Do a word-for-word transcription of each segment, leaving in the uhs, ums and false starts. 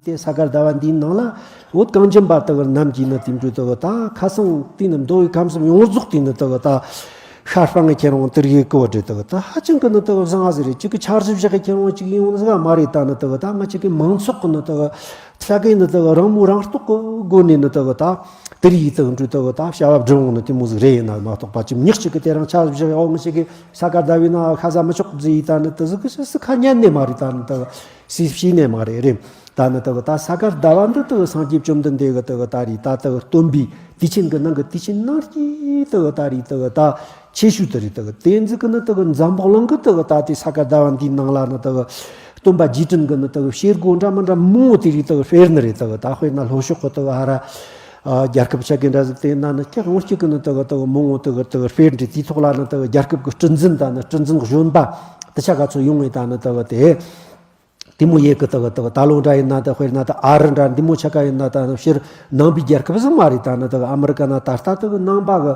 དེ་ས་ག་ཟླ་བ་འདིའི་ནང་ལ་བོད་གངས་ཅན་པ་དག་རྣམས་ཀྱིས་ནི་དེ་འདྲ་དག་ད་ཁ་སང་དེ་ནི་མདོ་དབུས་ཁམས་གསུམ་ཡོངས་རྫོགས་དེ་ནི་དག་ད་ཤར་སྤང་གི་ཁྱེར་འོང་དེར་ཡེ་གི་བ་འདྲ་དག་ད་ཧ་ཅང་གི་ནི་དག་བཟང་ཟེར་རེད། གཅིག་གི་འཆར་གཞི་བཞག་གི་ཁྱེར་འོང་གཅིག་ཡིན་འོང་ཟིག་མ་རེད། ད་ནི་དག་ད་ང་གཅིག་གི་མང་ཚོགས་གི་ནི་དག་ས་གའི་ནི་དག་རང་མོས་རང་རྟོགས་གི་སྒོ་ནས་ནི་དག་ད་དེར་ཡེ་དག་འདྲ་དག་ད་བྱ་བ་སྒྲུབ་འོང་ནི་དེ་མོ་ཟིག་རེད། ཡིན་ན་མ་གཏོགས་པ་ཅིག་མྱི་གཅིག་གི་དེ་རང་འཆར་གཞི་བཞག་ཡོང་ངི་ཞིག་གི་ས་ག་ཟླ་བའི་ནང་ཁ་ཟ་མི་ཆོག་ཟེར་ཡེ་ད་ནི་དེ་ཟིག་གི་སུ་ཁ་ཉན་ནས་མ་རེད། ད་ནི་དག་སུས་བྱས་ནས་མ་རེད། རེད། ད་ནི་དག་ད་ས་ག་ཟླ་བ་འདི་དག་སངས་རྒྱས་བཅོམ་ལྡན་འདས་གི་དག་ད་རེད། ད་དག་སྟོན་པའི་དུས་ཆེན་གི་ནང་གི་དུས་ཆེན་ནང་གི་དག་ད་རེད། དག་ད་ཆེ་ཤོས་དེ་རེད། དག་དེ་ཟིག་གི་ནི་དག་འཛམ་བུ་གླིང་གི་དག་ད་དེ་ས་ག་ཟླ་བ་འདིའི་ནང་ལ་ནི་དག་སྟོན་པ་རྗེས་དྲན་གི་ནི་དག་བྱེད་སྒོ་འདྲ་མི་འདྲ་མང་བོ་དེ་རེད་དག་སྤེལ་ནི་རེད། དག་ད་དཔེར་ན་ལྷོ་ཕྱོགས་གི་དག་ཧ་ར་ཨ་རྒྱལ་ཁབ་ཆ་གི་འདྲ་ཟིག་དེ་ན་ནི་ཁྱེད་རང་གཅིག་གི་ནི་དག་དག་མང་བོ་དག་དག་སྤེལ་འདྲ། དེའི་ཐོག་ལ་ནི་དག་རྒྱལ་ཁབ་གི་སྲིད་འཛིན་ད་ནི་སྲིད་འཛིན་གཞོན་པ་དེ་ཆ་ག་ཚོད་ཡོང་ངེ་ད་ནི་དག་དེ། དེ་མོ་ཡེ་གི་དག་དག་ད་ལོ་འདྲ་ཡིན་ན་ད་དཔེར་ན་ད་ཨ་རི་འདྲ་འདི་མོ་ཆ་ག་ཡིན་ན་ད་ནི་ཕྱིར་ནང་པའི་རྒྱལ་ཁབ་ཟིག་མ་རེད། ད་ནི་དག་ཨ་མི་རི་ཀ་ན་ད་ལྟ་དག་ནང་པ་གི་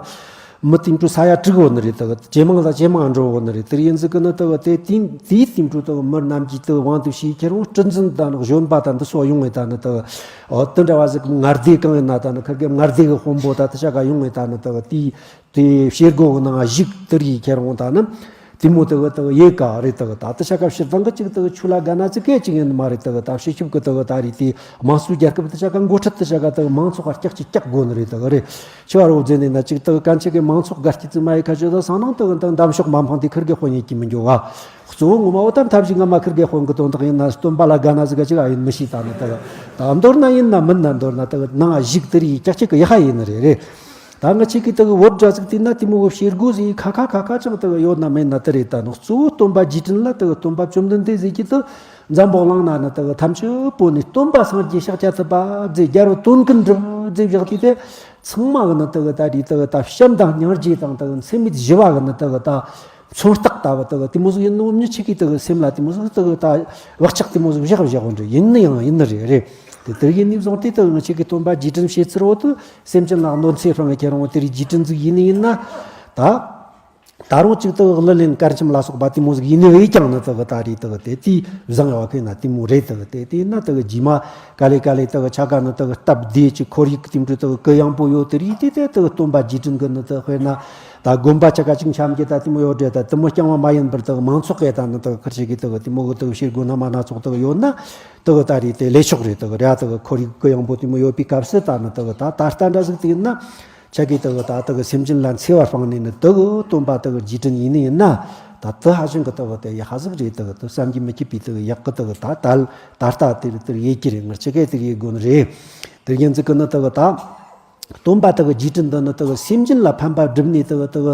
མི་དེ་འདྲ་ས་ཡ་དྲུག་ཡོད་ནི་རེད། དག་ཇེ་མང་ལ་ཇེ་མང་འགྲོ་ཡོད་ནི་རེད། དེ་ཡིན་ཟིག་གི་ནི་དག་དེ་དེ་དེའི་དེ་འདྲ་དག་མི་རྣམས་ཀྱིས་དག་དབང་དུ་བྱས་ཁྱེར་འོང་སྲིད་འཛིན་ད་ནི་གཞོན་པ་ད་འདི་སོགས་ཡོང་ངེ་ད་ནི་དག་འོ་དེ་འདྲ་བ་ཟིག་མངའ་སྡེ་གང་ཡིན་ན་ད་ནི་ཁིར་གི་མངའ་སྡེ་གི་དཔོན་པོ་ད་དེ་ཆ་ག་ཡོང་ངེ་ད་ནི་དག་དེའི་དེ་བྱེད་སྒོ་གི་ནང་ཞུགས་དེར་ཡེ་ཁྱེར་འོང་ད་ནི་དེ་མོ་དག་དག་ཡེ་ག་རེད། དག་ད་དེ་ཆ་ག་སྤྱིར་བཏང་གི་ཅིག་དག་ཆོས་ལ་དགའ་ན་ཙི་གེ་ཅིག་ཡིན་མ་རེད། དག་ད་སྤྱི་ཁྱབ་གི་དག་ད་རེད། དེ་དམངས་གཙོའི་རྒྱལ་ཁབ་དེ་ཆ་ག་འགོ་ཁྲིད་དེ་ཆ་ག་དག་མང་ཚོགས་ཀ་སྐྱག་ཅིག་སྐྱག་དགོ་ནི་རེད། དག་རེད། ཆི་བ་རོ་ཟེར་ནས་ན་ཅིག་དག་གན་ཆི་གི་མང་ཚོགས་དགའ་སྐྱིད་ཙི་མ་ཡེ་ཁ་ཆོད་ད་སང་ནང་དག་དག་འདམ་ཤོག་མ་འཕངས་དེ་ཁིར་གི་དཔོན་ཡེ་གི་མི་འགྱོ་བ། གཙོ་བོ་ངོ་མ་བོ་ད་ཐབས་ཤིག་ང་མ་ཁིར་གི་དཔོན་གི་དོན་དག་ཡིན་ན་སྟོན་པ་ལ་དགའ་ན་ཟིག་ག་ཅིག་ཨ་ཡིན་མི་ཤེས། ད་ནི་དག་ད་མདོར་ན་ཡིན་ན་མིན་ན་མདོར་ན་དག་ནང་ཞུགས་དེར་ཡེ་སྐྱག་ཅིག་གི་ཡ་ཧ་ཡིན་ནི་རེད། རེད། ད་ང་ཆེ་གི་དག་བོད་འདྲ་ཟིག་དེ་ན་དེ་མོ་བོ་བྱེད་སྒོ་ཟིག་ཁ་ཁ་ཁ་ཁ་ཅང་དག་ཡོད་ན་མེད་ན་དེ་རེད། ད་ནི་གཙོ་བོ་སྟོན་པ་རྗེས་དྲན་ལ་དག་སྟོན་པ་བཅོམ་ལྡན་འདས་ཟེར་གྱི་དག་འཛམ་བུ་གླིང་ན་ནི་དག་ཐམས་ཅད་པོ་ནི་སྟོན་པ་སངས་རྒྱས་ཤཱཀྱ་ཐུབ་པ་ཟེར་རྒྱལ་བ་དོན་ཀུན་འགྲུབ་ཟེར་བཞག་དུས་དེ་ཚང་མ་གི་ནི་དག་ད་རེད། དག་ད་བྱམས་དང་སྙིང་རྗེ་དང་དག་མཚན་མེད་ཞི་བ་གི་ནི་དག་ད་མཚོན་རྟགས་ལྟ་བུ་དག་དེ་མོ་ཟིག་ཡིན་ནོ་མྱི་ཆེ་གི་དག་སེམས་ལ་དེ་མོ་ཟིག་དག་ད་བག་ཆགས་དེ་མོ་ཟིག་བཞག་བཞག་འདྲ་ཡིན་ནི་ཡང་ཡིན་ནི་རེད། རེད། དེ་དེར་ཡིན་ནི་བཟུང་སྟེ་དག་ང་ཆེ་གི་སྟོན་པ་རྗེས་དྲན་བྱེད་ཚུལ་འོ་དུ་སེམས་ཅན་ལ་གནོད་འཚེ་སྤང་གི་ཁྱེར་འོང་དེ་རིགས་རྗེས་དྲན་ཟིག་ཡིན་ནི་ཡིན་ན། ད་ད་རུང་གཅིག་དག་གླུ་ལེན་གར་འཆམ་ལ་སོགས་པ་དེ་མོ་ཟིག་ཡིན་ནི་བས་ཀྱང་ནི་དག་ད་རེད། དག་དེ་དེའི་བཟང་བ་ཁོས་ན་དེ་མོ་རེད། དག་དེ་དེ་ན་དག་རྗེས་མ་ག་ལེ་ག་ལེ་དག་ཆ་ག་ནི་དག་སྟབས་བདེ་ཅིག་ཁོར་ཡུག་དེ་འདྲ་དག་གུ་ཡངས་པོ་ཡོད་དེ་རིགས་དེ་དེ་དག་སྟོན་པ་རྗེས་དྲན་གི་ནི་དག་དཔེར་ན། ད་དགོན་པ་ཆ་ག་ཅིག་འཆམ་གྱི་ད་དེ་མོ་ཡོད་རེད། ད་དེ་མོ་རྐྱང་བ་མ་ཡིན་པར་དག་མང་ཚོགས་ཀྱི་ད་ནི་དག་ཁུར་ཆེ་གི་དག་དེ་མོ་གི་དག་བྱེད་སྒོ་སྣ་མ་སྣ་ཚོགས་དག་ཡོད་ན་དག་ད་རེད། དེ་ལས་ཆོག་རེད། དག་ར་དག་ཁོར་ཡུག་གུ་ཡངས་པོ་དེ་མོ་ཡོད་པའི་སྐབས་སུ་ད་ནི་དག་ད་ད་ལྟ་འདྲ་ཟིག་དེ་ཡིན་ན་ཆ་གི་དག་ད་དག་སེམས་ཅན་ལ་འཚེ་བ་སྤངས་ནས་ནི་དག་སྟོན་པ་དག་རྗེས་དྲན་ཡིན་ནི་ཡིན་ན་ད་དེ་ཧ་ཅང་གི་དག་དེ་ཡག་ཧ་ཟིག་རེད། དག་དེ་བསམ་གྱིས་མི་ཁྱབ་པའི་དག་ཡག་གི་དག་ད་ད་ད་ལྟ་དེར་དེར་ཡེད་ཀྱི་རེད། ང་ཆ་གས་དེར་ཡེད་དགོས་ནི་རེད། དེར་ཡིན་ཟིག་གི་ནི་དག་ད། སྟོན་པ་དག་རྗེས་དྲན་འདི་ནི་དག་སེམས་ཅན་ལ་ཕན་པ་བསྒྲུབ་ནས་དག་དག་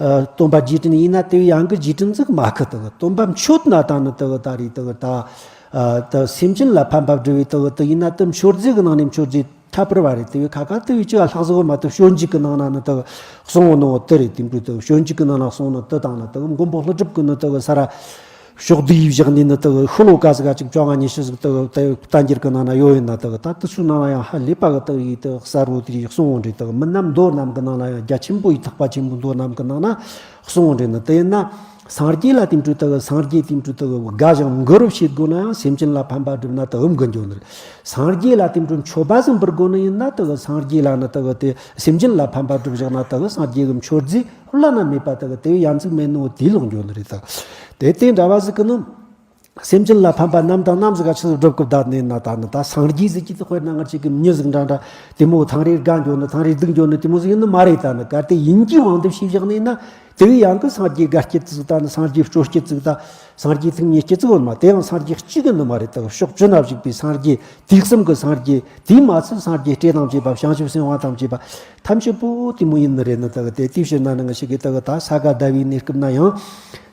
ཨ་སྟོན་པ་རྗེས་དྲན་ཡིན་ན་དེ་བས་ཡང་གི་རྗེས་དྲན་ཟིག་མ་ཁི། དག་སྟོན་པ་མཆོད་ན་ད་ནི་དག་ད་རེད། དག་ད་ཨ་ད་སེམས་ཅན་ལ་ཕན་པ་བསྒྲུབ་པའི་དག་དག་ཡིན་ན་དེ་མཆོད་རྫས་གི་ནང་ནས་མཆོད་རྫས་ཁྱད་པར་བ་རེད། དེ་བས་ཁ་ཁ་དེ་བས་ཅི་ལ་ལྷག་ཟིག་མ་གཏོགས་སྤྱོད་འཇུག་གི་ནང་ན་ནི་དག་གསུང་བ་ནོ་དེ་རེད། དེ་འདྲ་དག་སྤྱོད་འཇུག་གི་ནང་ན་གསུང་ནི་དེ་དང་ནི་དག་མགོན་པོ་ཀླུ་སྒྲུབ་གི་ནི་དག་ས་ར། ཕྱོགས་བསྡུས་བཞག་ནས་ནི་དག་ཤོ་ལོ་ཀ་ཟིག་ག་ཅིག་བཅོ་ལྔ་ཉི་ཤུ་ཟིག་དག་དེ་བསྟན་འགྱུར་གི་ནང་ན་ཡོད་ཡིན་ན་དག་ད་དེ་ཚོའི་ནང་ལ་ཡང་ཧ་ལས་པ་གི་དག་ཡིག་དག་གསལ་བོ་དེ་གསུང་འོང་འདྲ། དག་མི་རྣམས་མདོ་རྣམས་གི་ནང་ལ་ཡང་རྒྱ་ཆེན་པོ་ཡི་ཐེག་པ་ཆེན་པོའི་མདོ་རྣམས་གི་ནང་ན་གསུང་འོང་འདྲ། ནི་དེ་ཡིན་ན་སངས་རྒྱས་ལ་དེ་འདྲ་དག་སངས་རྒྱས་དེ་འདྲ་དག་དགའ་ཞིང་མགུ་རུབ་བྱེད་དགོས་ན་ཡང་སེམས་ཅན་ལ་ཕན་པ་བསྒྲུབ་ན་དག་འུམ་གི་འགྱོ་ནི་རེད། སངས་རྒྱས་ལ་དེ་འདྲ་མཆོད་པ་ཟིག་འབུལ་དགོས་ནི་ཡིན་ན་དག་སངས་རྒྱས་ལ་ནི་དག་དེ་སེམས་ཅན་ལ་ཕན་པ་བསྒྲུབ་བཞག་ན་དག་སངས་རྒྱས་ཀྱི་མཆོད་རྫས། བླ་ན་མེད་པ་དག་དེ་ཡང་ཚིག་མེད་ནོ་དེ་ལོག་འགྱོ་ནི་རེད། དག་དེ་དེ་འདྲ་བ་ཟིག་གི་ནི། སེམས་ཅན་ལ་ཕན་པ་ནམ་དང་ནམ་ཟིག་ག་ཆི་ཟིག་སྒྲུབ་སྐུབ་བསྡད་ནས་ན་ད་ནི་ད་སངས་རྒྱས་ཟིག་གི་དེ་དཔེར་ན་ང་ཅིག་གི་མྱི་ཟིག་འདྲ་འདྲ་དེ་མོ་ཐང་རེ་དགའ་འགྱོ་ནི་ཐང་རེ་སྡུག་འགྱོ་ནི་དེ་མོ་ཟིག་ཡིན་ནི་མ་རེད། ད་ནི་གལ་ཏེ་ཡིན་གྱི་དབང་དུ་བྱས་བཞག་ནས་ན་དེ་བས་ཡང་གི་སངས་རྒྱས་དགའ་སྐྱིད་ཟིག་ད་ནི་སངས་རྒྱས་སྤྲོ་སྐྱིད་ཟིག་ད་སངས་རྒྱས་ཐུགས་མཉེས་སྐྱིད་ཟིག་ཡོད་མ། དེ་ཡང་སངས་རྒྱས་གཅིག་གི་ནི་མ་རེད། ད་ཕྱོགས་བཅུ་ན་བཞུགས་པའི་སངས་རྒྱས། དུས་གསུམ་གྱི་སངས་རྒྱས། དེས་མ་ཚད་སངས་རྒྱས་སྲས་དང་བཅས་པ། བྱང་ཆུབ་སེམས་དཔའ་དང་བཅས་པ། ཐམས་ཅད་པོ་དེ་མོ་ཡིན་ནི་རེད། ནི་དག་དེ་དེའི་ཕྱིར་ན་ནི་ང་ཞིག་གིས་དག་ད་ས་ག་ཟླ་བའི་གནས་སྐབས་ན་ཡང་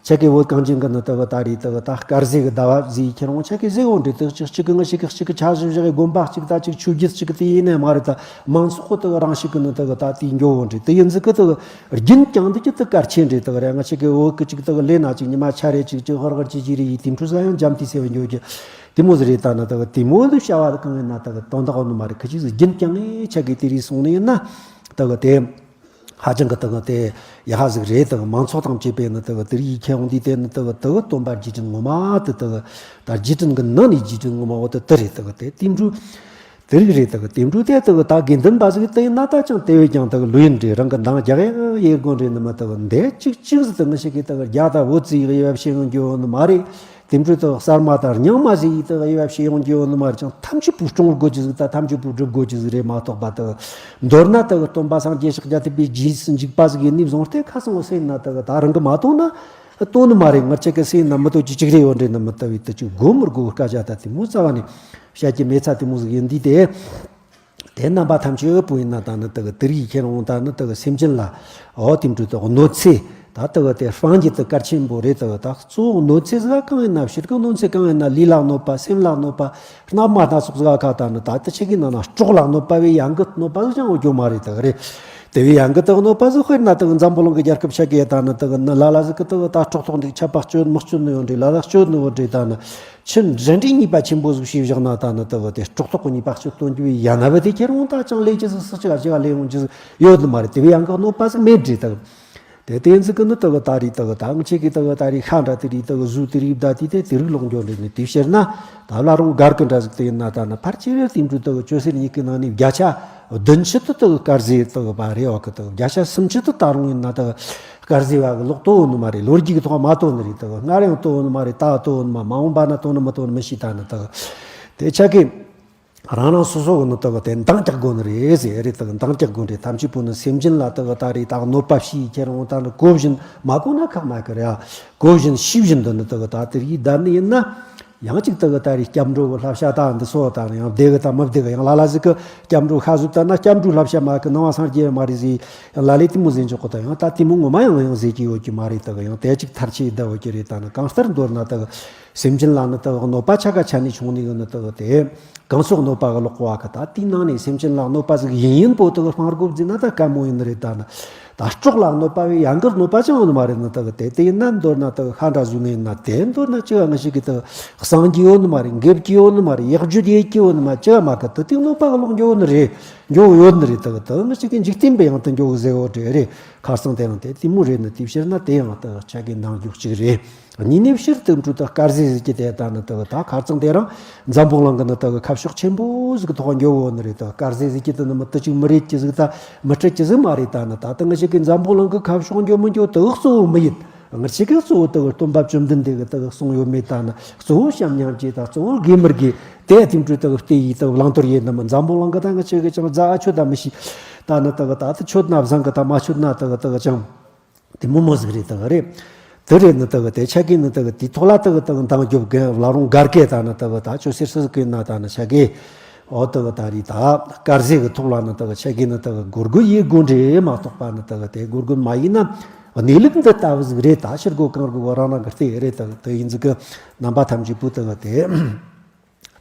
ཆ་གི་བོད་གངས་ཅན་གྱི་ནི་དག་ད་རེད། དག་ད་དཀར་ཟས་ཀྱི་ཟླ་བ་ཟེར་ཁྱེར་འོང་ཆ་གི་ཟེར་འོང་འདྲ། དག་ཅིག་གཅིག་གི་ང་ཞིག་གིས་གཅིག་གི་འཆར་གཞི་བཞག་གི་དགོན་པ་གཅིག་ད་ཅིག་ཆོས་བརྒྱུད་གཅིག་གི་དེ་ཡིན་ནི་མ་རེད། ད་མང་ཚོགས་ཀྱི་དག་རང་ཞིག་གི་ནི་དག་ད་དེ་འགྱོ་འོང་འདྲ། དེ་ཡིན་ཟིག་གི་དག་རྒྱུན་བསྐྱངས་འདི་ཀྱི་དག་གལ་ཆེ་འདྲ། དག་རེད། ང་ཞིག་གི་བོད་ཀྱི་གཅིག་དག་ལས་ན་ཅིག་ཉི་མ་ཆ་རེ་ཅིག་ཅིག་ཧོར་ཧོར་ཅིག་ཅིག་རེ་ཡི་དེ་འཕྲོ་ས་ཡང་འཇམ་ཐིག་སེ་བ་འགྱོ་རྒྱུ། དེ་མོ་ཟིག་རེད། ད་ནི་དག་དེ་མོ་ལ་བྱ་བ་གང་ཡིན་ན་དག་དོན་དག་ནི་མ་རེད། ཁ་ཅིག་ཟིག་རྒྱུན་བསྐྱངས་ངེ་ཆ་གི་དེ་རིགས་སོང་ནི་ཡིན་ན་དག་དེ་ ཧ་ཅང་གི་དག་དེ་ཡ་ཧ་ཟིག་རེད། དག་མང་ཚོགས་དང་བཅས་པས་ནི་དག་དེ་རིགས་ཁྱེར་འོང་དུས་དེ་ནི་དག་དག་སྟོན་པ་རྗེས་དྲན་ངོ་མ་དེ་དག་ད་རྗེས་དྲན་གི་ནང་ནས་རྗེས་དྲན་ངོ་མ་འོ་དེ་དེ་རེད། དག་དེ་དེ་འདྲ་དེ་རིགས་རེད། དག་དེ་འདྲ་དེ་དག་ད་དགེ་འདུན་པ་ཟིག་དེ་ཡིན་ན་ད་ཅང་དེ་བས་ཀྱང་དག་ལོས་ཡིན་རེད། རང་གི་འདང་རྒྱག་ཡག་ཡེ་དགོས་རེད། ནི་མི་དག་འདས་གཅིག་གཅིག་ཟིག་དག་ངི་ཞིག་གིས་དག་རྒྱ་ད་བོད་ཙི་ཡག་ཡེ་བ་བྱེད་ཡོང་རྒྱུ་ནི་མ་རེད། དེ་འཕྲོ་དག་གསར་མ་དང་རྙིང་མ་ཟིག་ཡིས་དག་དབྱེ་བ་ཕྱེ་ཡོང་རྒྱུ་ཡོད་ནི་མ་རེད། ཅང་ཐམས་ཅད་པོ་སྲུང་དགོས་རྒྱུ་ཟིག་དང་ཐམས་ཅད་པོ་སྒྲུབ་དགོས་རྒྱུ་ཟིག་རེད་མ་གཏོགས་པ། དག་མདོར་ན་དག་སྟོན་པ་སངས་རྒྱས་ཤཱཀྱ་ཐུབ་པའི་རྗེས་སུ་འཇུག་པ་ཟིག་ཡིན་ནི་བཟུང་སྟེ། ཁ་སང་བོ་སེམས་ན་དག་ད་རང་གི་མ་གཏོང་ན་གཏོང་ནི་མ་རེད། ང་ཅག་གི་སེམས་ན་མི་གཏོང་རྒྱུ་ཅིག་རེད་ཡོད་འདྲེ་ནི་མི་ལྟ་བུའི་དུ་ཅིག་དགོས་མི་དགོས་སྐད་ཆ་ད་དེ་མོ་རྩ་བ་ནས་བཤད་རྒྱུ་མེད་ཚ་དེ་མོ་ཟིག་ཡིན་དུས་དེ། དེ་རྣམ་པ་ཐམས་ཅད་པོ་ཡིན་ན་ད་ནི་དག་དེ་རིགས་ཁྱེར་འོང་ད་ནི་དག་སེམས་ཅན་ལ་འོ་དེ་འདྲ་དག་གནོད་འཚེ་ད་དག་དེ་སྤང་རྒྱུ་དེ་གལ་ཆེན་པོ་རེད། དག་ད་གཙོ་བོ་གནོད་འཚེ་ཟིག་གང་ཡིན་ན། ཕྱིར་གི་གནོད་འཚེ་གང་ཡིན་ན། ལུས་ལ་གནོད་པ། སེམས་ལ་གནོད་པ། རྣམ་པ་སྣ་ཚོགས་ཟིག་ཁ་ད་ནི་ད་དེ་ཆེ་གི་ནང་ན་སྲོག་ལ་གནོད་པ་བས་ཡང་གི་གནོད་པ་ཟིག་ཅང་འོ་རྒྱུ་མ་རེད། དག་རེད། དེ་བས་ཡང་གི་དག་གནོད་པ་ཟིག་དཔེར་ན་དག་འཛམ་བུ་གླིང་གི་རྒྱལ་ཁབ་ཆ་གི་ད་ནི་དག་ནི་ལ་ལ་ཟིག་གི་དག་ད་སྲོག་ཐོག་འདི་ཆད་པ་གཅོད་མི་གཅོད་ནི་ཡོད་འདྲེ། ལ་ལ་གཅོད་ནི་ཡོད་འདྲེ། ད་ནི་ཆིན་འདྲེ་འདྲེ་གཉིས་པ་ཆེན་པོ་ཟིག་ཤེས་བཞག་ན་ད་ནི་དག་དེ་སྲོག་ཐོག་གི་གཉིས་པ་གཅིག་སྟོན་རྒྱུ་ཡ་ན་བ་དེ་ཁྱེར་འོང་ད་ཅང་ལས་ཀྱི་ཟིག་སྲིད་ཅིག་ཅིག་ལས་འོང་རྒྱུ་ཟིག་ཡོད་ནི་མ་རེད། དེ་བས་ཡང་གི་གནོད་པ་ཟིག་མེད་འདྲེ། དག་དེ་དེ་ཟིག་གི་ནི་དག་ད་རེས་དག་ད་ང་ཆེ་གི་དག་ད་རེས་ཤ་འདྲ་དེ་རེས་དག་གཟུགས་དེ་རེས་བདའ་དུས་དེ་དེ་རིགས་ལོག་འགྱོ་འདྲེ་ནི། དེ་ཕྱིར་ན་ད་བླ་རུང་སྒར་གི་འདྲ་ཟིག་དེ་ཡིན་ན་ད་ནི་ཕར་ཆེ་རེ་དེ་འདྲ་དག་ཅོ་སེར་གཉིས་ཀྱི་ནང་ནས་བརྒྱ་ཆ་བདུན་ཅུ་དེ་དག་དཀར་ཟས་དག་པ་རེད་བ་གི། དག་བརྒྱ་ཆ་སུམ་ཅུ་དེ་ད་རུང་ཡིན་ན་དག་དཀར་ཟས་བ་གི་ལོག་ལྟོ་འོ་ནི་མ་རེད། ལོ་རྒྱུས་ཀྱི་ཐོག་མ་ལྟོ་ནི་རེད། དག་སྔར་ཡང་ལྟོ་འོ་ནི་མ་རེད། ད་ལྟོ་འོ་ནི་མ། མ་འོངས་པ་ན་ལྟོ་ནི་མི་ལྟོ་ནི་མི་ཤེས། ད་ནི་དག་དེ་ཆ་གི་རང་རང་སོ་སོ་གི་ནི་དག་དེ་འདང་རྒྱག་དགོས་ནི་རེད་ཟེར། རེད། དག་འདང་རྒྱག་དགོས་རེད། ཐམས་ཅད་པོ་ནི་སེམས་ཅན་ལ་དག་ད་རེས་དག་གནོད་པ་བྱས་ཁྱེར་འོང་ད་ནི་གོ་བཞིན་མ་གོ་ན་ཁག་མ་གི་རེད། གོ་བཞིན་ཤེས་བཞིན་དུ་ནི་དག་ད་དེ་རིགས་བསྡད་ནི་ཡིན་ན། ཡང་ཅིག་དག་ད་རེས་སྐྱབས་འགྲོ་གི་བསླབ་བྱ་ད་འདི་སོ་ད་ནི་ཡང་བདེ་གི་ད་མི་བདེ་གི། ཡང་ལ་ལ་ཟིག་གི་སྐྱབས་འགྲོ་ཤ་ཟོས་ད་ན་སྐྱབས་འགྲོ་བསླབ་བྱ་མ་གི་ནང་བ་སངས་རྒྱས་མ་རེད་ཟེར། ཡང་ལ་ལས་དེ་མོ་ཟེར་འཇོག་གི་ད་ཡང་ད་དེ་མོ་ངོ་མ་ཡང་ཡང་ཟེར་གྱི་ཡོད་ཀྱི་མ་རེད། དག་ཡང་དེ་ཅིག་ཐར་ཆེ་བསྡད་ཡོད་ཀྱི་རེད། ད་ནི་གང་ལྟར་མདོར་ན་དག་སེམས་ཅན་ལ་ནི་དག་གནོད་པ་ཆ་ག་ཆ་ནས་བྱུང་ནི་ཡོད་ནི་དག་དེ། གང་སོགས་གནོད་པ་གི་ལོག་གོ་བ་གི་ད་དེའི་ནང་ནས་སེམས་ཅན་ལ་གནོད་པ་ཟིག་ཡིན་ཡིན་པོ་དག་སྤང་དགོས་བརྫིས་ན་ད་དཀའ་མོ་ཡིན་ནི་རེད། ད་ནི་ད་སྲོག་ལ་གནོད་པ་བས་ཡང་གི་གནོད་པ་ཅང་ཡོད་ནི་མ་རེད། ནི་དག་དེ་དེ་ཡིན་ན་མདོར་ན་དག་ཤ་འདྲ་ཟོས་ནི་ཡིན་ན་དེ་མདོར་ན་ཅི་ག་ང་ཞིག་གི་དག་གསང་རྒྱུ་ཡོད་ནི་མ་རེད། འགེབས་རྒྱུ་ཡོད་ནི་མ་རེད། ཡག་རྒྱུ་དེ་ཡེད་རྒྱུ་ཡོད་ནི་མ་ཅི་ག་མ་གི་དག་དེ་གནོད་པ་གི་ལོག་འགྱོ་ནི་རེད། འགྱོ་ཡོད་ནི་རེད། དག་དག་ང་ཞིག་གི་འཇིག་རྟེན་པའི་ཡང་དུ་འགྱོ་ཟེར་བོ་དེ་རེད། ཁ་སང་དེ་རང་དེ་དེ་མོ་རེད། ནི་དེ་ཕྱིར་ན་དེ་ཡང་དག་ཆ་གི་འདང་རྒྱུ་གཅིག་རེད། གཉིས་ནས་ཕྱིར་དུ་འགྲོ་དག་དཀར་ཟས་ཟེར་གྱི་དེ་ད་ནི་དག་ད་ཁ་རྩང་དེ་རང་འཛམ་བུ་གླིང་གི་ནི་དག་ཁ་ཕྱོགས་ཆེན་པོ་ཟིག་ཐོག་འགྱོ་འོ་ནི་རེད། དག་དཀར་ཟས་ཟེར་གྱི་དེ་ནི་མི་དུ་ཅིག་མི་རེད་ཀྱི་ཟིག་ད་མི་ཁྲིད་ཀྱི་ཟིག་མ་རེད། ད་ནི་ད་ལྟ་ང་ཞིག་གི་འཛམ་བུ་གླིང་གི་ཁ་ཕྱོགས་འགྱོ་མི་འགྱོ་དག་གཙོ་བོ་མི་ཡིན། ང་ཞིག་གི་གཙོ་བོ་དག་སྟོན་པ་བཅོམ་ལྡན་འདས་གི་དག་གསུང་ཡོད་མེད། ད་ནི་གཙོ་བོ་བྱམས་སྙིང་རྗེ་ད་གཙོ་བོ་དགེ་མི་དགེ་དེ་དེ་འགྲོ་དག་བལྟས་ཡིས་དག་བླང་དོར་ཡེད་ནི་མི། འཛམ་བུ་གླིང་གི་ད་ང་ཞིག་གི་ཅང་རྫ་ཨ་ཆོད་ད་མི་ཤེས། ད་ནི་དག་ད་ད་ཆོད་ན་བཟང་གི་ད་མ་ཆོད་ན་དག་དག་ཅང་། དེ་མོ་མོ་ཟིག་རེད། དག་རེད། དེ་རེད། ནི་དག་དེ་ཆ་གི་ནི་དག་དེ་ཐོག་ལ་དག་དག་འདང་རྒྱོབ་གི་བླ་རུང་སྒར་གེ་ད་ནི་དག་ད་ཆོས་སེར་སི་གི་ན་ད་ནི་ཆ་གི་འོ་དག་ད་རེད། ད་དཀར་ཟས་གི་ཐོག་ལ་ནི་དག་ཆ་གི་ནི་དག་སྒོར་དགུ་ཡེ་དགོས་འདྲེ་མ་གཏོགས་པ་ནི་དག་དེ་སྒོར་དགུ་མ་ཡིན་ན་གནས་ལུགས་འདི་ལྟ་བུ་ཟིག་རེད། ད་ཕྱིར་སྒོ་གང་དགོས་རང་རང་གི་ལྟས་རེད། དག་དེ་ཡིན་ཟིག་གི་རྣམ་པ་ཐམས་ཅད་པོ་དག་དེ།